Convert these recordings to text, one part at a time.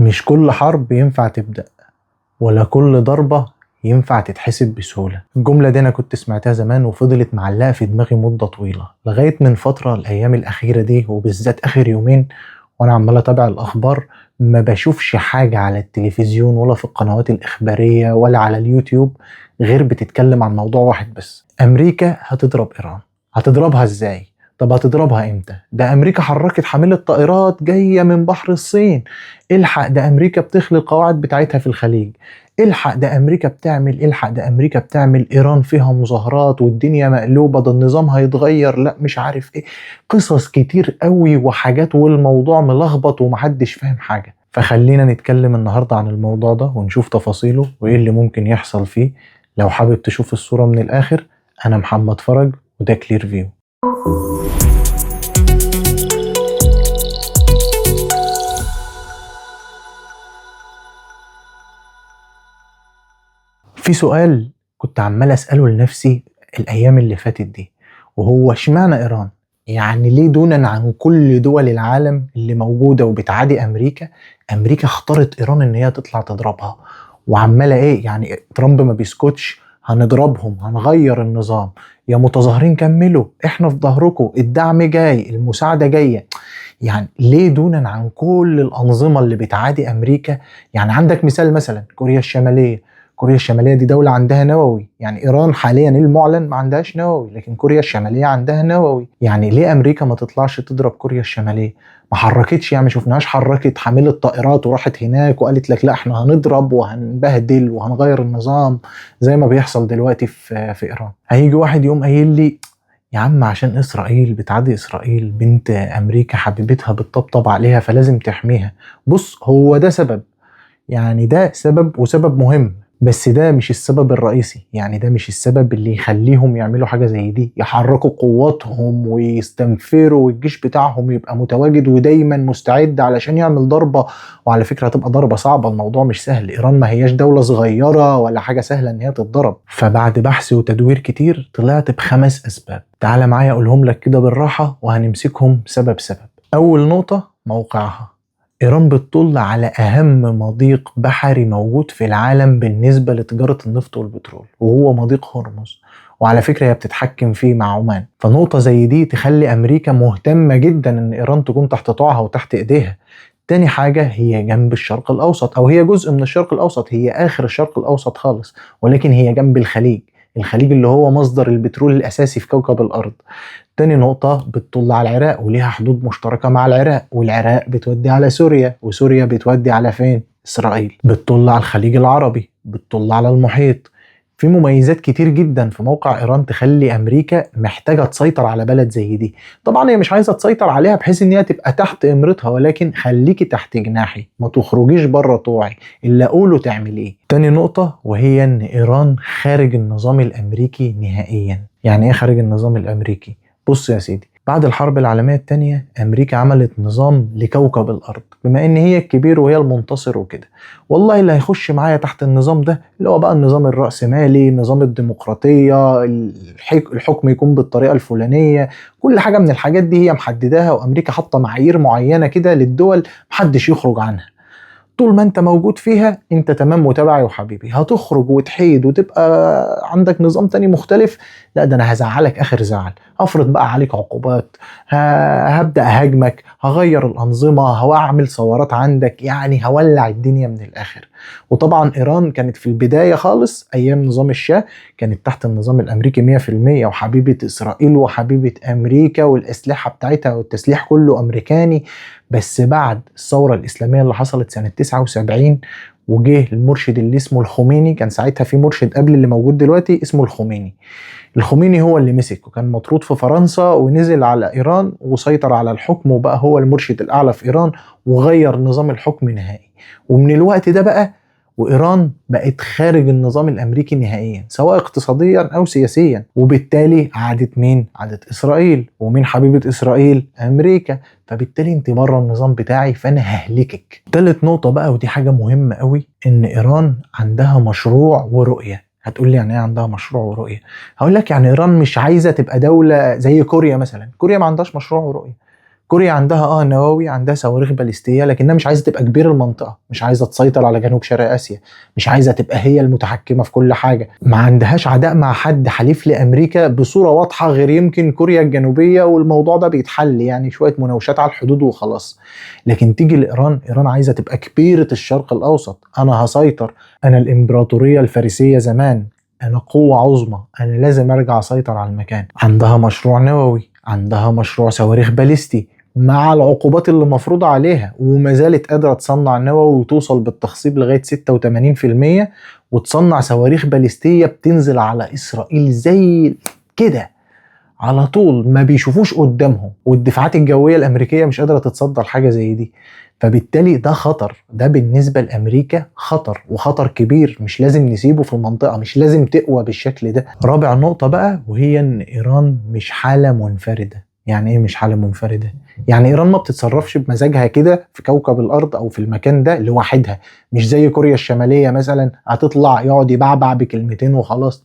مش كل حرب ينفع تبدأ، ولا كل ضربة ينفع تتحسب بسهولة. الجملة دي أنا كنت سمعتها زمان وفضلت معلقة في دماغي مدة طويلة، لغاية من فترة الأيام الأخيرة دي وبالذات آخر يومين وأنا عمال أتابع الأخبار، ما بشوفش حاجة على التلفزيون ولا في القنوات الإخبارية ولا على اليوتيوب غير بتتكلم عن موضوع واحد بس: أمريكا هتضرب إيران. هتضربها إزاي؟ طب هتضربها امتى؟ ده امريكا حركت حاملة طائرات جاية من بحر الصين، الحق ده امريكا بتخلي القواعد بتاعتها في الخليج، الحق ده امريكا بتعمل، الحق ده امريكا بتعمل، ايران فيها مظاهرات والدنيا مقلوبة، ده النظام هيتغير، لا مش عارف ايه، قصص كتير قوي وحاجات والموضوع ملخبط ومحدش فاهم حاجة. فخلينا نتكلم النهاردة عن الموضوع ده ونشوف تفاصيله وايه اللي ممكن يحصل فيه. لو حابب تشوف الصورة من الاخر، انا محمد فرج وده Clear View. في سؤال كنت عمال أسأله لنفسي الأيام اللي فاتت دي، وهو اشمعنى إيران؟ يعني ليه دونا عن كل دول العالم اللي موجودة وبتعادي أمريكا، أمريكا اختارت إيران إن هي تطلع تضربها؟ وعمالة إيه يعني، ترامب ما بيسكتش، هنضربهم، هنغير النظام، يا متظاهرين كملوا، احنا في ظهركم، الدعم جاي، المساعدة جاية. يعني ليه دونا عن كل الأنظمة اللي بتعادي أمريكا؟ يعني عندك مثال مثلا كوريا الشمالية. كوريا الشمالية دي دولة عندها نووي، يعني إيران حاليا المعلن ما عندهاش نووي، لكن كوريا الشمالية عندها نووي. يعني ليه أمريكا ما تطلعش تضرب كوريا الشمالية؟ ما حركتش، يعني ما شفناهاش حركت حاملة طائرات وراحت هناك وقالت لك لا احنا هنضرب وهنبهدل وهنغير النظام زي ما بيحصل دلوقتي في إيران. هيجي واحد يقوم قايل لي يا عم عشان إسرائيل بتعادي إسرائيل، بنت أمريكا حبيبتها بتطبطب عليها فلازم تحميها. بص، هو ده سبب، يعني ده سبب وسبب مهم، بس ده مش السبب الرئيسي. يعني ده مش السبب اللي يخليهم يعملوا حاجة زي دي، يحركوا قواتهم ويستنفروا والجيش بتاعهم يبقى متواجد ودايما مستعد علشان يعمل ضربة. وعلى فكرة هتبقى ضربة صعبة، الموضوع مش سهل، إيران ما هياش دولة صغيرة ولا حاجة سهلة إن هي تتضرب. فبعد بحث وتدوير كتير طلعت ب5 أسباب، تعال معايا أقولهم لك كده بالراحة وهنمسكهم سبب سبب. أول نقطة، موقعها. إيران بتطل على أهم مضيق بحري موجود في العالم بالنسبة لتجارة النفط والبترول، وهو مضيق هرمز، وعلى فكرة هي بتتحكم فيه مع عمان. فنقطة زي دي تخلي أمريكا مهتمة جدا إن إيران تكون تحت طوعها وتحت إيديها. تاني حاجة، هي جنب الشرق الأوسط، أو هي جزء من الشرق الأوسط، هي آخر الشرق الأوسط خالص، ولكن هي جنب الخليج، الخليج اللي هو مصدر البترول الأساسي في كوكب الأرض. تاني نقطة، بتطل على العراق وليها حدود مشتركة مع العراق، والعراق بتودي على سوريا، وسوريا بتودي على فين؟ إسرائيل. بتطل على الخليج العربي، بتطل على المحيط. في مميزات كتير جدا في موقع إيران تخلي أمريكا محتاجة تسيطر على بلد زي دي. طبعا هي مش عايزة تسيطر عليها بحيث إن هي تبقى تحت إمرتها، ولكن خليكي تحت جناحي، ما تخرجيش بره طوعي، اللي أقوله تعمل إيه. تاني نقطة، وهي إن إيران خارج النظام الأمريكي نهائيا. يعني إيه خارج النظام الأمريكي؟ بص يا سيدي، بعد الحرب العالمية التانية أمريكا عملت نظام لكوكب الأرض، بما إن هي الكبير وهي المنتصر وكده، والله اللي هيخش معايا تحت النظام ده اللي هو بقى النظام الرأسمالي، نظام الديمقراطية، الحكم يكون بالطريقة الفلانية، كل حاجة من الحاجات دي هي محدداها، وأمريكا حاطة معايير معينة كده للدول محدش يخرج عنها. طول ما انت موجود فيها انت تمام وتبعي وحبيبي، هتخرج وتحيد وتبقى عندك نظام تاني مختلف، لا ده انا هزعلك اخر زعل، افرض بقى عليك عقوبات، هبدأ اهاجمك، هغير الانظمة، هعمل ثورات عندك، يعني هولع الدنيا من الاخر. وطبعا ايران كانت في البداية خالص ايام نظام الشاه كانت تحت النظام الامريكي 100%، وحبيبة اسرائيل وحبيبة امريكا، والاسلحة بتاعتها والتسليح كله امريكاني. بس بعد الثورة الإسلامية اللي حصلت سنة 79 وجه المرشد اللي اسمه الخميني، كان ساعتها في مرشد قبل اللي موجود دلوقتي اسمه الخميني. الخميني هو اللي مسك، وكان مطرود في فرنسا ونزل على إيران وسيطر على الحكم، وبقى هو المرشد الأعلى في إيران وغير نظام الحكم نهائي. ومن الوقت ده بقى وإيران بقت خارج النظام الأمريكي نهائيا، سواء اقتصاديا أو سياسيا، وبالتالي عادت مين؟ عادت إسرائيل. ومين حبيبة إسرائيل؟ أمريكا. فبالتالي انت بره النظام بتاعي فأنا ههلكك. تالت نقطة بقى، ودي حاجة مهمة قوي، إن إيران عندها مشروع ورؤية. هتقول لي يعني ايه عندها مشروع ورؤية؟ هقول لك يعني إيران مش عايزة تبقى دولة زي كوريا مثلا. كوريا ما عندهاش مشروع ورؤية، كوريا عندها نووي، عندها صواريخ باليستيه، لكنها مش عايزه تبقى كبير المنطقة، مش عايزه تسيطر على جنوب شرق اسيا، مش عايزه تبقى هي المتحكمه في كل حاجة، ما عندهاش عداء مع حد حليف لامريكا بصورة واضحة غير يمكن كوريا الجنوبية، والموضوع ده بيتحل يعني شوية مناوشات على الحدود وخلاص. لكن تيجي لايران، ايران عايزه تبقى كبيرة الشرق الاوسط، انا هسيطر، انا الامبراطورية الفارسية زمان، انا قوة عظمى، انا لازم ارجع اسيطر على المكان. عندها مشروع نووي، عندها مشروع صواريخ باليستي مع العقوبات اللي مفروضة عليها، وما زالت قادرة تصنع نووي وتوصل بالتخصيب لغاية 86%، وتصنع صواريخ باليستية بتنزل على إسرائيل زي كده على طول، ما بيشوفوش قدامهم، والدفاعات الجوية الأمريكية مش قادرة تتصدر حاجة زي دي. فبالتالي ده خطر، ده بالنسبة لأمريكا خطر، وخطر كبير، مش لازم نسيبه في المنطقة، مش لازم تقوى بالشكل ده. رابع نقطة بقى، وهي إن إيران مش حالة منفردة. يعني إيه مش حالة منفردة؟ يعني إيران ما بتتصرفش بمزاجها كده في كوكب الأرض أو في المكان ده لوحدها، مش زي كوريا الشمالية مثلا هتطلع يقعد يبعبع بكلمتين وخلاص.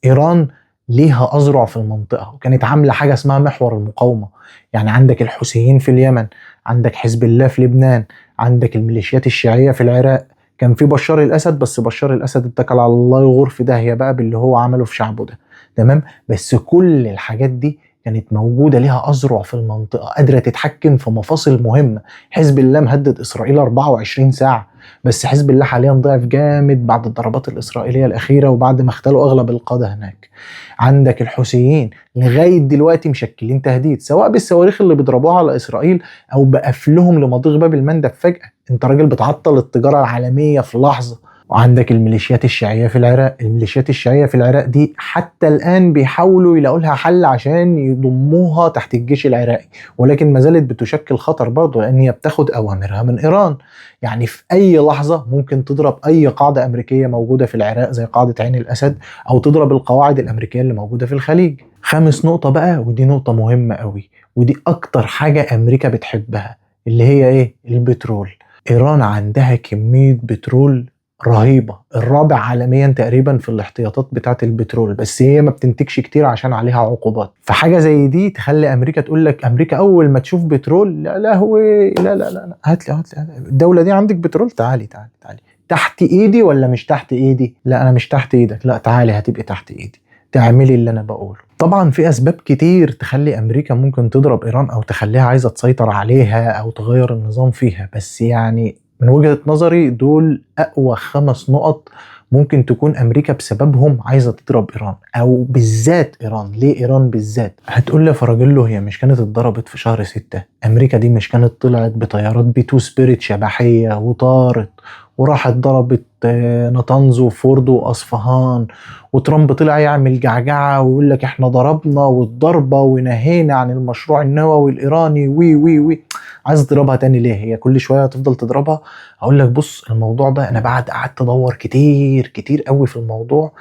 إيران ليها أذرع في المنطقة، وكانت عاملة حاجة اسمها محور المقاومة. يعني عندك الحوثيين في اليمن، عندك حزب الله في لبنان، عندك الميليشيات الشيعية في العراق، كان في بشار الأسد، بس بشار الأسد اتكل على الله يغور في داهية بقى باللي هو عمله في شعبه ده، تمام؟ بس كل الحاجات دي كانت موجودة، ليها أذرع في المنطقة، قادرة تتحكم في مفاصل مهمة. حزب الله مهدد إسرائيل 24 ساعة، بس حزب الله حاليا ضعف جامد بعد الضربات الإسرائيلية الأخيرة وبعد ما اختلوا أغلب القادة هناك. عندك الحوثيين لغاية دلوقتي مشكلين تهديد، سواء بالصواريخ اللي بيضربوها على إسرائيل أو بقفلهم لمضيق باب المندب فجأة. أنت راجل بتعطل التجارة العالمية في لحظة. وعندك الميليشيات الشيعية في العراق، الميليشيات الشيعية في العراق دي حتى الآن بيحاولوا يلاقوا لها حل عشان يضموها تحت الجيش العراقي، ولكن ما زالت بتشكل خطر برضه، لأن هي بتاخد أوامرها من إيران. يعني في أي لحظة ممكن تضرب أي قاعدة أمريكية موجودة في العراق زي قاعدة عين الأسد، أو تضرب القواعد الأمريكية اللي موجودة في الخليج. خامس نقطة بقى، ودي نقطة مهمة قوي، ودي أكتر حاجة أمريكا بتحبها، اللي هي إيه؟ البترول. إيران عندها كمية بترول رهيبة، الرابع عالميا تقريبا في الاحتياطات بتاعة البترول، بس هي ما بتنتجش كتير عشان عليها عقوبات. فحاجة زي دي تخلي أمريكا تقول لك، أمريكا أول ما تشوف بترول، لا لا هو لا لا لا هات لي هات لي، الدولة دي عندك بترول، تعالي تعالي تعالي، تحت إيدي ولا مش تحت إيدي؟ لا أنا مش تحت إيدك، لا تعالي هتبقي تحت إيدي، تعملي اللي أنا بقوله. طبعا في أسباب كتير تخلي أمريكا ممكن تضرب إيران أو تخليها عايزة تسيطر عليها أو تغير النظام فيها، بس يعني من وجهة نظري دول أقوى 5 نقط ممكن تكون أمريكا بسببهم عايزة تضرب إيران، أو بالذات إيران. ليه إيران بالذات؟ هتقول لي فراجيلو هي مش كانت اتضربت في شهر 6؟ أمريكا دي مش كانت طلعت بطيارات B-2 Spirit شبحية وطارت وراحت ضربت نطنز وفوردو وأصفهان، وترامب طلع يعمل جعجعة ويقول لك احنا ضربنا والضربة ونهينا عن المشروع النووي الإيراني وي وي وي. عايز تضربها تاني ليه؟ هي كل شوية هتفضل تضربها؟ أقول لك بص، الموضوع ده أنا بعد قعدت أدور كتير كتير قوي في الموضوع،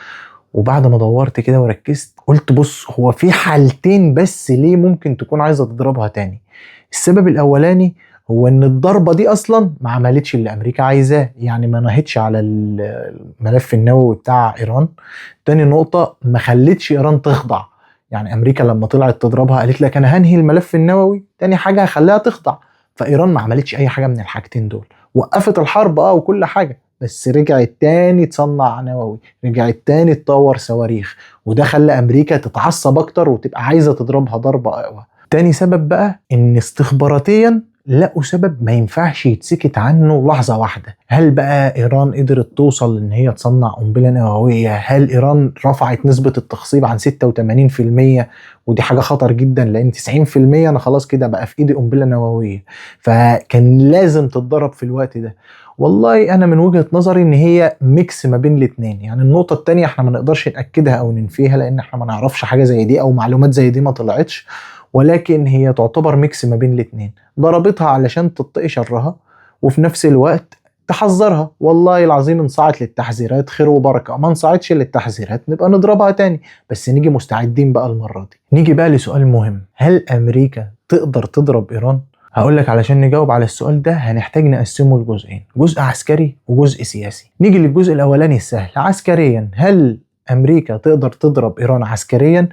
وبعد ما دورت كده وركزت قلت بص، هو في حالتين بس ليه ممكن تكون عايزة تضربها تاني. السبب الأولاني هو ان الضربة دي اصلا ما عملتش اللي امريكا عايزاه، يعني ما نهتش على الملف النووي بتاع ايران. تاني نقطة، ما خلتش ايران تخضع، يعني امريكا لما طلعت تضربها قالت لك انا هنهي الملف النووي، تاني حاجة هخليها تخضع، فايران ما عملتش اي حاجة من الحاجتين دول، وقفت الحرب وكل حاجة، بس رجعت تاني تصنع نووي، رجعت تاني تطور صواريخ، وده خلى امريكا تتعصب اكتر وتبقى عايزة تضربها ضربة اقوى. تاني سبب بقى ان استخباراتيا لقوا سبب ما ينفعش يتسكت عنه لحظة واحدة. هل بقى إيران قدرت توصل إن هي تصنع قنبلة نووية؟ هل إيران رفعت نسبة التخصيب عن 86%؟ ودي حاجة خطر جدا، لأن 90% أنا خلاص كده بقى في إيدي قنبلة نووية، فكان لازم تتضرب في الوقت ده. والله أنا من وجهة نظري إن هي mix ما بين الاتنين. يعني النقطة التانية إحنا ما نقدرش نأكدها أو ننفيها، لأن إحنا ما نعرفش حاجة زي دي أو معلومات زي دي ما طلعتش، ولكن هي تعتبر mix ما بين الاتنين. ضربتها علشان تتقي شرها، وفي نفس الوقت تحذرها. والله العظيم انصاعت للتحذيرات خير وبركة، ما انصاعتش للتحذيرات نبقى نضربها تاني، بس نيجي مستعدين بقى المرة دي. نيجي بقى لسؤال مهم، هل أمريكا تقدر تضرب إيران؟ هقول لك علشان نجاوب على السؤال ده هنحتاج نقسمه لجزئين، جزء عسكري وجزء سياسي. نيجي للجزء الأولاني السهل، عسكريا هل أمريكا تقدر تضرب إيران عسكريا؟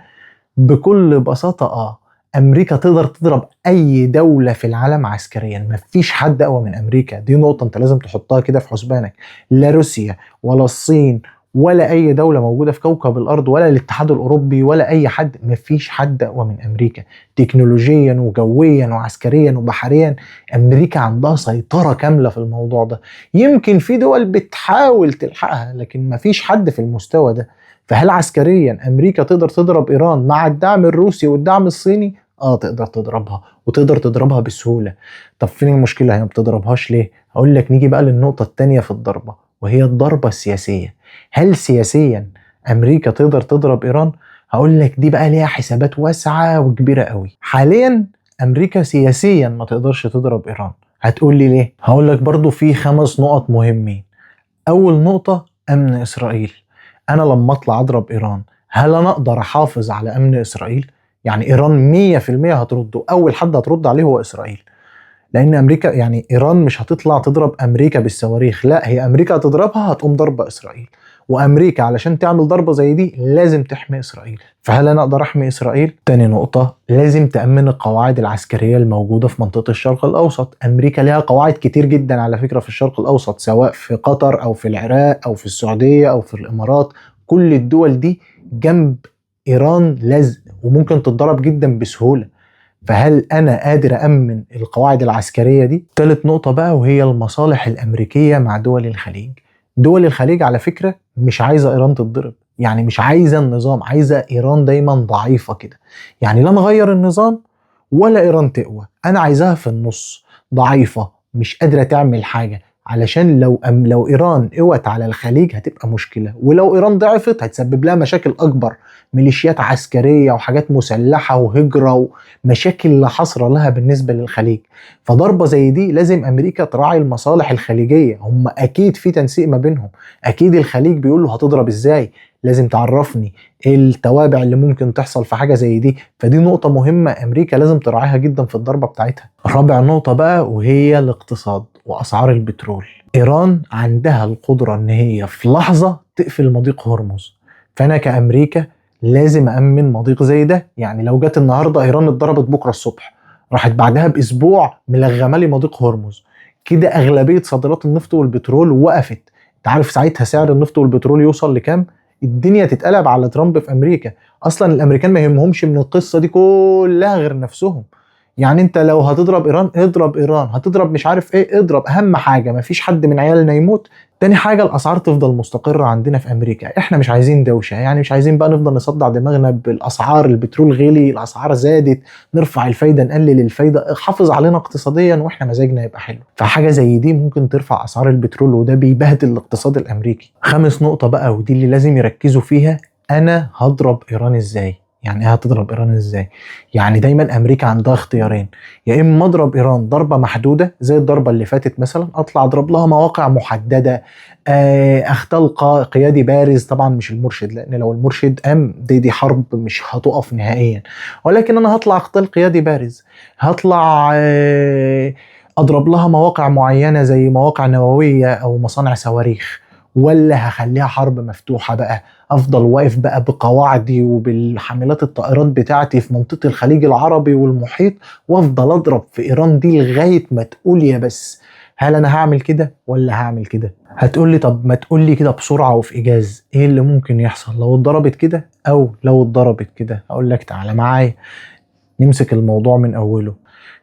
بكل بساطة امريكا تقدر تضرب اي دولة في العالم عسكريا، مفيش حد اقوى من امريكا. دي نقطة انت لازم تحطها كده في حسبانك. لا روسيا ولا الصين ولا اي دولة موجودة في كوكب الارض ولا الاتحاد الاوروبي ولا اي حد، مفيش حد اقوى من امريكا تكنولوجيا وجويا وعسكريا وبحريا. امريكا عندها سيطرة كاملة في الموضوع ده. يمكن في دول بتحاول تلحقها لكن مفيش حد في المستوى ده. فهل عسكريا امريكا تقدر تضرب ايران مع الدعم الروسي والدعم الصيني؟ تقدر تضربها، وتقدر تضربها بسهولة. طب فين المشكلة؟ هي ما بتضربهاش ليه؟ هقول لك نيجي بقى للنقطة التانية في الضربة، وهي الضربة السياسية. هل سياسيا امريكا تقدر تضرب ايران؟ هقول لك دي بقى ليها حسابات واسعة وكبيرة قوي. حاليا امريكا سياسيا ما تقدرش تضرب ايران. هتقول لي ليه؟ هقول لك برضو في 5 نقط مهمين. اول نقطة، امن اسرائيل. انا لما اطلع اضرب ايران هل انا اقدر احافظ على امن اسرائيل؟ يعني ايران 100% هترد، واول حد هترد عليه هو اسرائيل. لان امريكا يعني ايران مش هتطلع تضرب امريكا بالصواريخ، لا، هي امريكا هتضربها هتقوم ضربه اسرائيل. وامريكا علشان تعمل ضربه زي دي لازم تحمي اسرائيل. فهل انا اقدر احمي اسرائيل؟ تاني نقطة، لازم تامن القواعد العسكرية الموجودة في منطقة الشرق الاوسط. امريكا ليها قواعد كتير جدا على فكرة في الشرق الاوسط، سواء في قطر او في العراق او في السعودية او في الامارات. كل الدول دي جنب ايران لزق وممكن تتضرب جدا بسهولة. فهل انا قادر أأمن القواعد العسكرية دي؟ تالت نقطة بقى، وهي المصالح الامريكية مع دول الخليج. دول الخليج على فكرة مش عايزة ايران تتضرب، يعني مش عايزة النظام، عايزة ايران دايما ضعيفة كده. يعني لا نغير النظام ولا ايران تقوى، انا عايزاها في النص ضعيفة مش قادرة تعمل حاجة، علشان لو ايران قوت على الخليج هتبقى مشكلة، ولو ايران ضعفت هتسبب لها مشاكل اكبر، ميليشيات عسكرية وحاجات مسلحة وهجرة ومشاكل لا حصر لها بالنسبة للخليج. فضربة زي دي لازم امريكا تراعي المصالح الخليجية. هم اكيد في تنسيق ما بينهم، اكيد الخليج بيقول له هتضرب ازاي، لازم تعرفني ايه التوابع اللي ممكن تحصل في حاجة زي دي. فدي نقطة مهمة امريكا لازم تراعيها جدا في الضربة بتاعتها. رابع نقطة بقى، وهي الاقتصاد واسعار البترول. ايران عندها القدرة ان هي في لحظة تقفل مضيق هرمز، فانا كامريكا لازم أأمن مضيق زي ده. يعني لو جت النهارده ايران اتضربت بكره الصبح، راحت بعدها باسبوع ملغمه لي مضيق هرمز، كده اغلبية صادرات النفط والبترول وقفت. انت عارف ساعتها سعر النفط والبترول يوصل لكام؟ الدنيا تتقلب على ترامب في امريكا. اصلا الامريكان ما يهمهمش من القصة دي كلها غير نفسهم. يعني انت لو هتضرب ايران اضرب ايران، هتضرب مش عارف ايه اضرب، اهم حاجة ما فيش حد من عيالنا يموت. تاني حاجة، الاسعار تفضل مستقره عندنا في امريكا. احنا مش عايزين دوشه، يعني مش عايزين بقى نفضل نصدع دماغنا بالاسعار، البترول غلي، الاسعار زادت، نرفع الفايدة نقلل الفايدة، حافظ علينا اقتصاديا واحنا مزاجنا يبقى حلو. فحاجه زي دي ممكن ترفع اسعار البترول، وده بيبهدل الاقتصاد الامريكي. خامس نقطة بقى، ودي اللي لازم يركزوا فيها، انا هضرب ايران ازاي؟ يعني ايه هتضرب ايران ازاي؟ يعني دايما امريكا عندها اختيارين، يا اما اضرب ايران ضربه محدودة زي الضربة اللي فاتت مثلا، اطلع اضرب لها مواقع محددة، اختلق قيادي بارز، طبعا مش المرشد، لان لو المرشد قام دي حرب مش هتقف نهائيا، ولكن انا هطلع اختل قيادي بارز، هطلع اضرب لها مواقع معينة زي مواقع نووية او مصانع صواريخ، ولا هخليها حرب مفتوحة بقى، افضل واقف بقى بقواعدي وبالحاملات الطائرات بتاعتي في منطقة الخليج العربي والمحيط، وافضل اضرب في ايران دي لغاية ما تقول يا بس. هل انا هعمل كده ولا هعمل كده؟ هتقول لي طب ما تقول لي كده بسرعة وفي ايجاز ايه اللي ممكن يحصل لو اتضربت كده او لو اتضربت كده؟ اقول لك تعالى معايا نمسك الموضوع من اوله.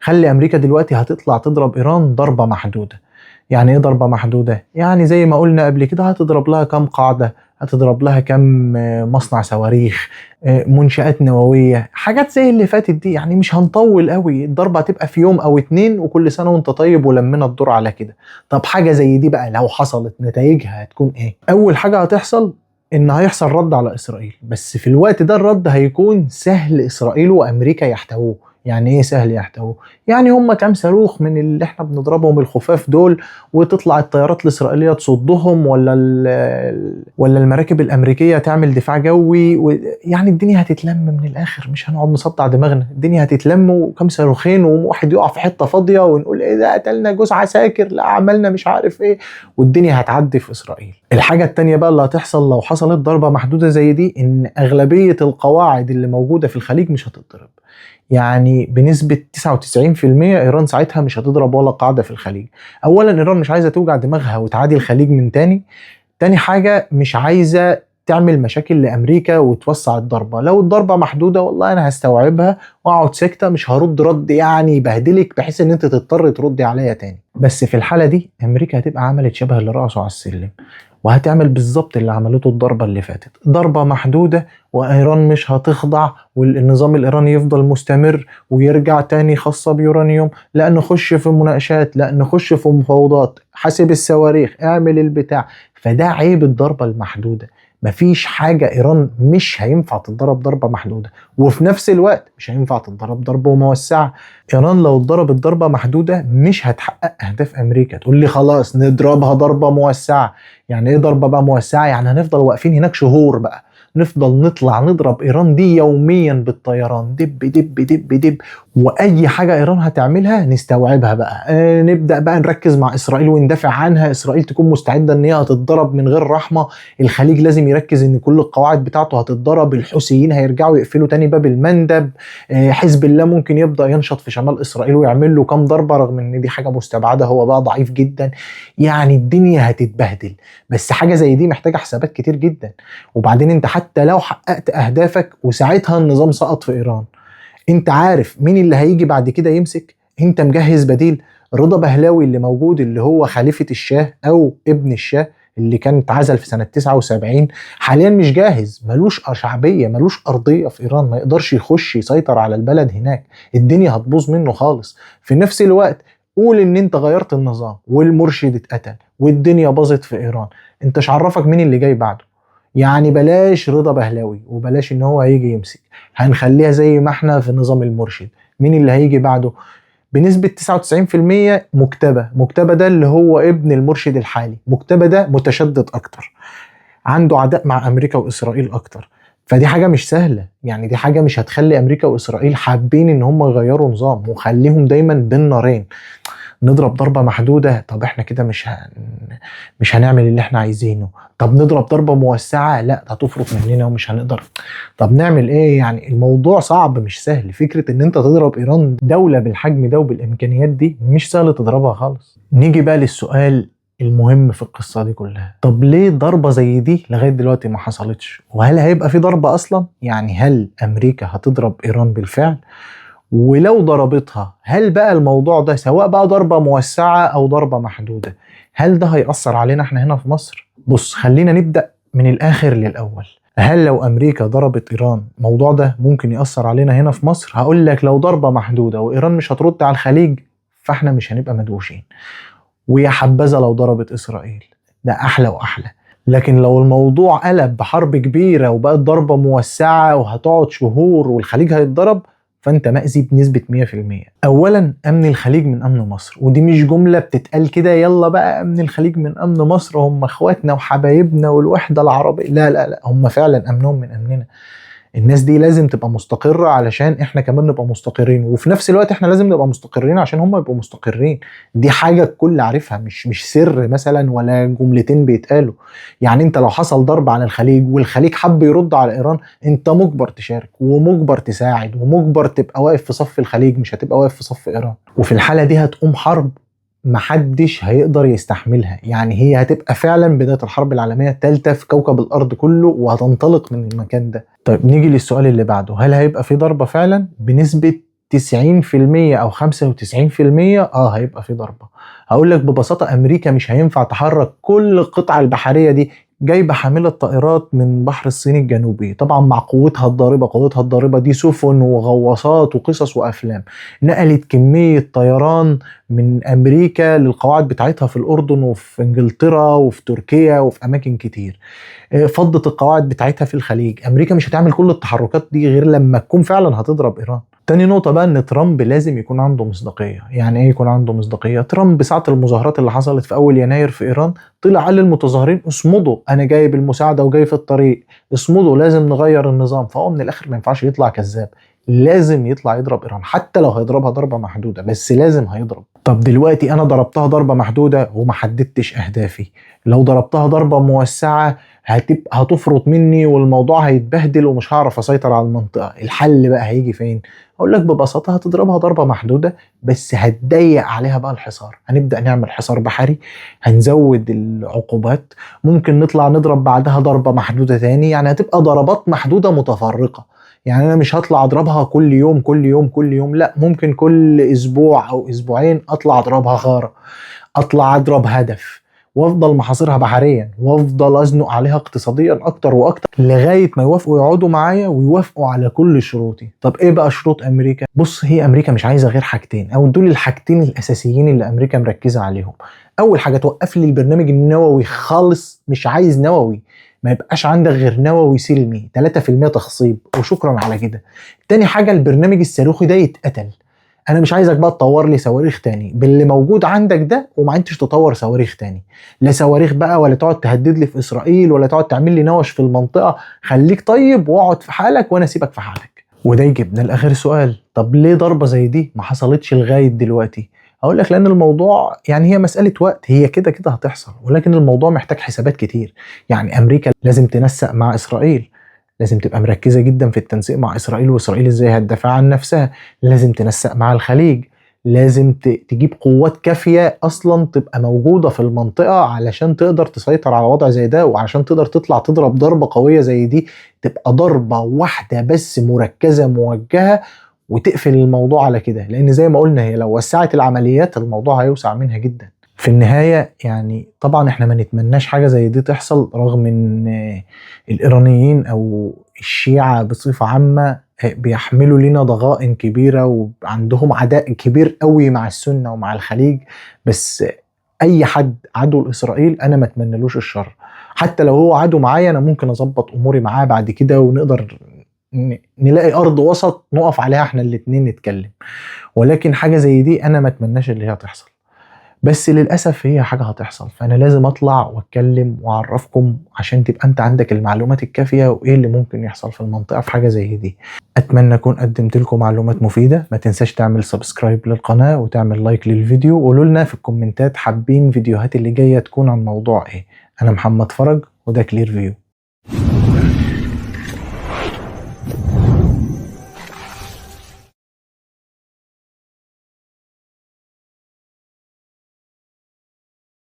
خلي امريكا دلوقتي هتطلع تضرب ايران ضربه محدودة. يعني ايه ضربه محدودة؟ يعني زي ما قلنا قبل كده، هتضرب لها كام قاعدة، هتضرب لها كام مصنع صواريخ، منشآت نووية، حاجات زي اللي فاتت دي. يعني مش هنطول قوي، الضربة هتبقى في يوم او اتنين، وكل سنة وانت طيب، ولمنا الدور على كده. طب حاجة زي دي بقى لو حصلت نتائجها هتكون ايه؟ اول حاجة هتحصل ان هيحصل رد على اسرائيل، بس في الوقت ده الرد هيكون سهل اسرائيل وامريكا يحتووه. يعني ايه سهل يحتووه؟ يعني هم كام صاروخ من اللي احنا بنضربهم الخفاف دول، وتطلع الطيارات الاسرائيلية تصدهم، ولا المراكب الامريكية تعمل دفاع جوي يعني الدنيا هتتلم من الاخر، مش هنقعد نصدع دماغنا، الدنيا هتتلم، وكام صاروخين وواحد يقع في حتة فاضية ونقول ايه ده قتلنا جوز عساكر، لا عملنا مش عارف ايه، والدنيا هتعدي في اسرائيل. الحاجة التانية بقى اللي هتحصل لو حصلت ضربه محدودة زي دي، ان اغلبية القواعد اللي موجودة في الخليج مش هتتضرب. يعني بنسبة 99% ايران ساعتها مش هتضرب ولا قاعدة في الخليج. اولا ايران مش عايزه توجع دماغها وتعادي الخليج من تاني، تاني حاجة مش عايزه تعمل مشاكل لامريكا وتوسع الضربة. لو الضربة محدودة والله انا هستوعبها واقعد ساكته، مش هرد رد يعني يبهدلك بحيث ان انت تضطر تردي عليا تاني. بس في الحالة دي امريكا هتبقى عملت شبه اللي رقصوا على السلم، وهتعمل بالظبط اللي عملته الضربة اللي فاتت، ضربه محدودة وايران مش هتخضع، والنظام الايراني يفضل مستمر ويرجع تاني خاصة بيورانيوم، لا نخش في مناقشات، لا نخش في مفاوضات، حاسب الصواريخ، اعمل البتاع. فده عيب الضربة المحدودة. مفيش حاجة إيران مش هينفع تتضرب ضربة محدودة، وفي نفس الوقت مش هينفع تتضرب ضربة موسعة. إيران لو اتضربت ضربة محدودة مش هتحقق أهداف أمريكا. تقول لي خلاص نضربها ضربة موسعة، يعني إيه ضربة بقى موسعة؟ يعني هنفضل واقفين هناك شهور بقى، نفضل نطلع نضرب إيران دي يوميا بالطيران، دب دب دب دب، وأي حاجة إيران هتعملها نستوعبها بقى. نبدأ بقى نركز مع إسرائيل وندافع عنها، إسرائيل تكون مستعدة إن هي هتتضرب من غير رحمة، الخليج لازم يركز إن كل القواعد بتاعته هتتضرب، الحوثيين هيرجعوا يقفلوا تاني باب المندب، حزب الله ممكن يبدأ ينشط في شمال إسرائيل ويعمل له كام ضربة، رغم إن دي حاجة مستبعدة، هو بقى ضعيف جدا. يعني الدنيا هتتبهدل. بس حاجة زي دي محتاجة حسابات كتير جدا. وبعدين انت حتى لو حققت اهدافك وساعتها النظام سقط في ايران، انت عارف مين اللي هيجي بعد كده يمسك؟ انت مجهز بديل؟ رضا بهلاوي اللي موجود، اللي هو خليفة الشاه او ابن الشاه اللي كان اتعزل في سنة 79، حاليا مش جاهز، ملوش شعبية، ملوش أرضية في إيران، ما يقدرش يخش يسيطر على البلد هناك، الدنيا هتبوظ منه خالص. في نفس الوقت قول ان انت غيرت النظام والمرشد اتقتل والدنيا باظت في إيران، انت مش عرفك مين اللي جاي بعده. يعني بلاش رضا بهلاوي وبلاش ان هو هيجي يمسك، هنخليها زي ما احنا في نظام المرشد. مين اللي هيجي بعده؟ بنسبة 99% مجتبى. مجتبى ده اللي هو ابن المرشد الحالي. مجتبى ده متشدد اكتر، عنده عداء مع امريكا واسرائيل اكتر، فدي حاجة مش سهلة. يعني دي حاجة مش هتخلي امريكا واسرائيل حابين ان هم يغيروا نظام، وخليهم دايما بين نارين، نضرب ضربة محدودة، طب احنا كده مش هنعمل اللي احنا عايزينه، طب نضرب ضربة موسعة، لا ده هتفرط مننا ومش هنقدر، طب نعمل ايه؟ يعني الموضوع صعب مش سهل. فكرة ان انت تضرب ايران دولة بالحجم ده وبالامكانيات دي مش سهل تضربها خالص. نيجي بقى للسؤال المهم في القصة دي كلها، طب ليه ضربة زي دي لغاية دلوقتي ما حصلتش؟ وهل هيبقى في ضربة اصلا؟ يعني هل امريكا هتضرب ايران بالفعل؟ ولو ضربتها هل بقى الموضوع ده سواء بقى ضربة موسعة أو ضربة محدودة هل ده هيأثر علينا احنا هنا في مصر؟ بص خلينا نبدأ من الآخر للأول. هل لو أمريكا ضربت إيران الموضوع ده ممكن يأثر علينا هنا في مصر؟ هقول لك لو ضربة محدودة وإيران مش هترد على الخليج فاحنا مش هنبقى مدوشين، ويا حبذا لو ضربت إسرائيل، ده أحلى وأحلى. لكن لو الموضوع قلب بحرب كبيرة وبقت ضربة موسعة وهتقعد شهور والخليج هيتضرب، فانت مأذي بنسبة 100%. اولا امن الخليج من امن مصر، ودي مش جملة بتتقال كده يلا بقى امن الخليج من امن مصر، هم اخواتنا وحبايبنا والوحدة العربية، لا لا لا، هم فعلا امنهم من امننا. الناس دي لازم تبقى مستقرة علشان احنا كمان نبقى مستقرين، وفي نفس الوقت احنا لازم نبقى مستقرين عشان هم يبقوا مستقرين. دي حاجة الكل عارفها، مش سر مثلا ولا جملتين بيتقالوا. يعني انت لو حصل ضرب على الخليج والخليج حب يرد على ايران، انت مجبر تشارك ومجبر تساعد ومجبر تبقى واقف في صف الخليج، مش هتبقى واقف في صف ايران. وفي الحالة دي هتقوم حرب محدش هيقدر يستحملها، يعني هي هتبقى فعلا بداية الحرب العالمية الثالثة في كوكب الأرض كله، وهتنطلق من المكان ده. طيب نيجي للسؤال اللي بعده، هل هيبقى في ضربة فعلا؟ بنسبة 90% أو 95% هيبقى في ضربة. هقول لك ببساطة أمريكا مش هينفع تحرك كل القطع البحرية دي، جايبة حاملة طائرات من بحر الصين الجنوبي، طبعا مع قوتها الضاربة، قوتها الضاربة دي سفن وغواصات وقصص وأفلام، نقلت كمية طيران من أمريكا للقواعد بتاعتها في الأردن وفي إنجلترا وفي تركيا وفي أماكن كتير، فضت القواعد بتاعتها في الخليج. أمريكا مش هتعمل كل التحركات دي غير لما تكون فعلا هتضرب إيران. تاني نقطة بقى ان ترامب لازم يكون عنده مصداقية. يعني ايه يكون عنده مصداقية؟ ترامب ساعة المظاهرات اللي حصلت في اول يناير في ايران طلع قال للمتظاهرين اصمدوا، انا جايب المساعدة وجاي في الطريق، اصمدوا لازم نغير النظام. فهو من الاخر ما ينفعش يطلع كذاب، لازم يطلع يضرب ايران، حتى لو هيضربها ضربه محدودة، بس لازم هيضرب. طب دلوقتي انا ضربتها ضربه محدودة وما حددتش اهدافي، لو ضربتها ضربه موسعه هتبقى هتفرط مني والموضوع هيتبهدل ومش هعرف اسيطر على المنطقة. الحل بقى هيجي فين؟ اقول لك ببساطة، هتضربها ضربه محدودة بس هتضيق عليها بقى الحصار. هنبدا نعمل حصار بحري، هنزود العقوبات، ممكن نطلع نضرب بعدها ضربه محدودة تاني، يعني هتبقى ضربات محدودة متفرقة. يعني انا مش هطلع اضربها كل يوم كل يوم كل يوم، لا، ممكن كل اسبوع او اسبوعين اطلع اضربها غارة، اطلع اضرب هدف، وافضل محاصرها بحريا، وافضل ازنق عليها اقتصاديا اكتر واكتر لغاية ما يوافقوا يقعدوا معايا ويوافقوا على كل شروطي. طب ايه بقى شروط امريكا؟ بص، هي امريكا مش عايزه غير حاجتين، او دول الحاجتين الاساسيين اللي امريكا مركزه عليهم. اول حاجة، توقف لي البرنامج النووي خالص، مش عايز نووي، ما يبقاش عندك غير نووي سلمي 3% تخصيب وشكرا على كده. تاني حاجة، البرنامج الصاروخي ده يتقتل، انا مش عايزك بقى تطور لي صواريخ تاني باللي موجود عندك ده، وما انتش تطور صواريخ تاني، لا صواريخ بقى ولا تقعد تهدد لي في اسرائيل ولا تقعد تعمل لي نوش في المنطقة، خليك طيب واقعد في حالك وانا اسيبك في حالك. وده يجيبنا لاخر سؤال، طب ليه ضربه زي دي ما حصلتش لغاية دلوقتي؟ اقول لك لان الموضوع يعني هي مسالة وقت، هي كده كده هتحصل، ولكن الموضوع محتاج حسابات كتير. يعني امريكا لازم تنسق مع اسرائيل، لازم تبقى مركزة جدا في التنسيق مع إسرائيل، وإسرائيل إزاي هتدافع عن نفسها، لازم تنسق مع الخليج، لازم تجيب قوات كافية أصلا تبقى موجودة في المنطقة علشان تقدر تسيطر على وضع زي ده، وعشان تقدر تطلع تضرب ضربة قوية زي دي، تبقى ضربة واحدة بس مركزة موجهة وتقفل الموضوع على كده. لأن زي ما قلنا هي لو وسعت العمليات الموضوع هيوسع منها جدا. في النهاية يعني طبعا احنا ما نتمناش حاجة زي دي تحصل، رغم ان الإيرانيين أو الشيعة بصفة عامة بيحملوا لنا ضغائن كبيرة وعندهم عداء كبير قوي مع السنة ومع الخليج، بس أي حد عدو لإسرائيل أنا ما أتمنلوش الشر، حتى لو هو عدو معايا أنا ممكن أظبط أموري معاه بعد كده ونقدر نلاقي أرض وسط نقف عليها احنا الاتنين نتكلم، ولكن حاجة زي دي أنا ما أتمناش اللي هي تحصل، بس للأسف هي حاجة هتحصل، فأنا لازم أطلع وأتكلم وأعرفكم عشان تبقى أنت عندك المعلومات الكافية وإيه اللي ممكن يحصل في المنطقة في حاجة زي دي. أتمنى أكون قدمت لكم معلومات مفيدة. ما تنساش تعمل subscribe للقناة وتعمل like للفيديو، وقولوا لنا في الكومنتات حابين فيديوهات اللي جاية تكون عن موضوع إيه. أنا محمد فرج وده Clear View.